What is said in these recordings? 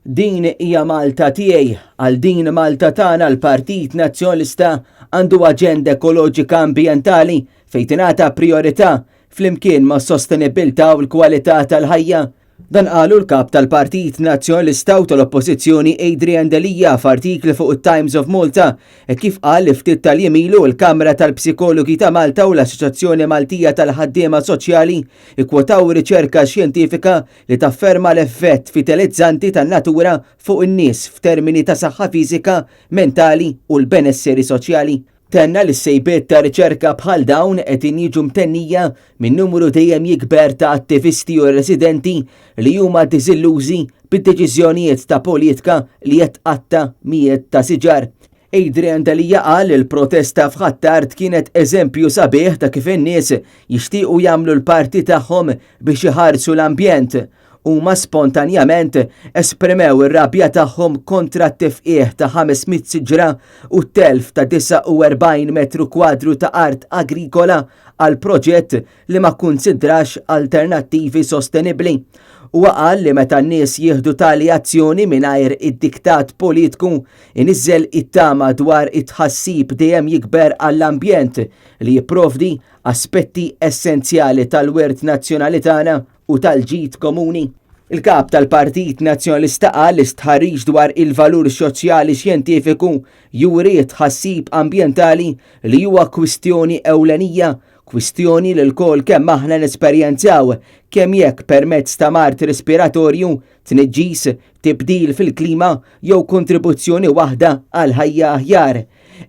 Din hija Malta tiegħi, għal din Malta tagħna l-Partit Nazzjonalista għandu aġenda ekoloġika ambjentali fejn tingħata prijorità flimkien mas-sostenibbiltà u l-kwalità tal-ħajja. Dan qalu l-Kap tal-Partit Nazzjonalista u tal-Oppożizzjoni Adrian Delia f'artikli fuq it-Times of Malta hekk kif qal li ftit tal-jiem ilu l-Kamra tal-Psikologi ta' Malta u l-Assoċjazzjoni Maltija tal-Ħaddiema Soċjali kkwotaw riċerka xjentifika li tafferma l-effett fitelizzanti tan-natura fuq in-nies f'termini ta' saħħa fiżika, mentali u l-benesseri soċjali. Tenna li s-sejbiet ta' riċerka bħal dawn qegħdin jiġu mtennija minn numru dejjem jikber ta' attivisti u residenti li huma diżillużi bid-deċiżjonijiet ta' politka li qed tqatta' mijiet ta' siġar. Adrian Delia qal li l-protesta f'Ħ'Attard kienet eżempju sabiħ ta' kif in-nies jixtiequ jagħmlu l-parti tagħhom biex iħarsu l-ambjent. Huma spontanjament esprimew ir-rabja tagħhom kontra t-tifqigħ ta' 500 siġra u t-telf ta' 49 metru kwadru ta' art agrikola għal proġett li ma kkunsidrax alternattivi sostenibbli. Huwa qal li meta n-nies jieħdu tali azzjoni mingħajr id-diktat politku, iniżżel it-tama dwar it-tħassib dejjem jikber għall-ambjent li jipprovdi aspetti essenzjali tal-wirt nazzjonali tagħna u tal-ġid komuni. Il-Kap tal-Partit Nazzjonalista qal li stħarriġ dwar il-valur soċjali xjentifiku juri t-tħassib ambjentali li huwa kwistjoni ewlenija, kwistjoni li lkoll kemm aħna nesperjenzaw, kemm jekk permezz ta' mard respiratorju, tniġġis, tibdil fil-klima jew kontribuzzjoni waħda għal ħajja aħjar.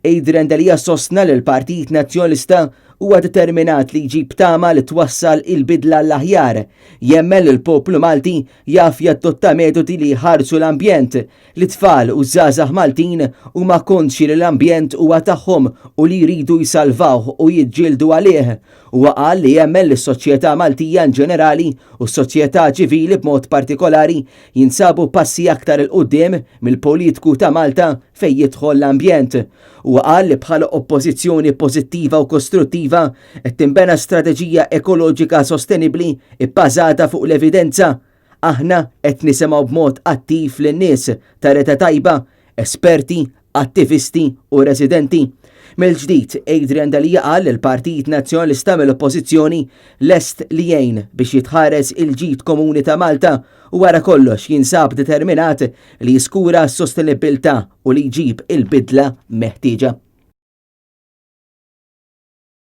Adrian Delia sostna li l-Partit Nazzjonalista huwa determinat li jġib tama li twassal il-bidla l-aħjar. Jemmen li l-poplu Malti jaf jaddotta metodi li jħarsu l-ambjent, li tfal u żgħażagħ Maltin huma konxji li l-ambjent huwa tagħhom u li jridu jsalvawh u jiġġieldu għalih. Huwa qal li jemmen li s-soċjetà Maltija in ġenerali u s-soċjetà ċivili b'mod partikolari jinsabu passi aktar 'il quddiem mill-politku ta' Malta fejn jidħol l-ambjent. Huwa qal li bħala oppożizzjoni pożittiva u kostruttiva qed tinbena strateġija ekoloġika sostenibbli bbażata fuq l-evidenza. Aħna qed nisimgħu b'mod attiv lin-nies ta' reta tajba, esperti, attivisti u residenti. Mill-ġdid, Adrian Delia qal li l-Partit Nazzjonalista mill-Oppożizzjoni lest li jgħin biex jitħares il-ġid komuni ta' Malta u wara kollox jinsab determinat li jiskura s-sostenibbiltà u li jġib il-bidla meħtieġa.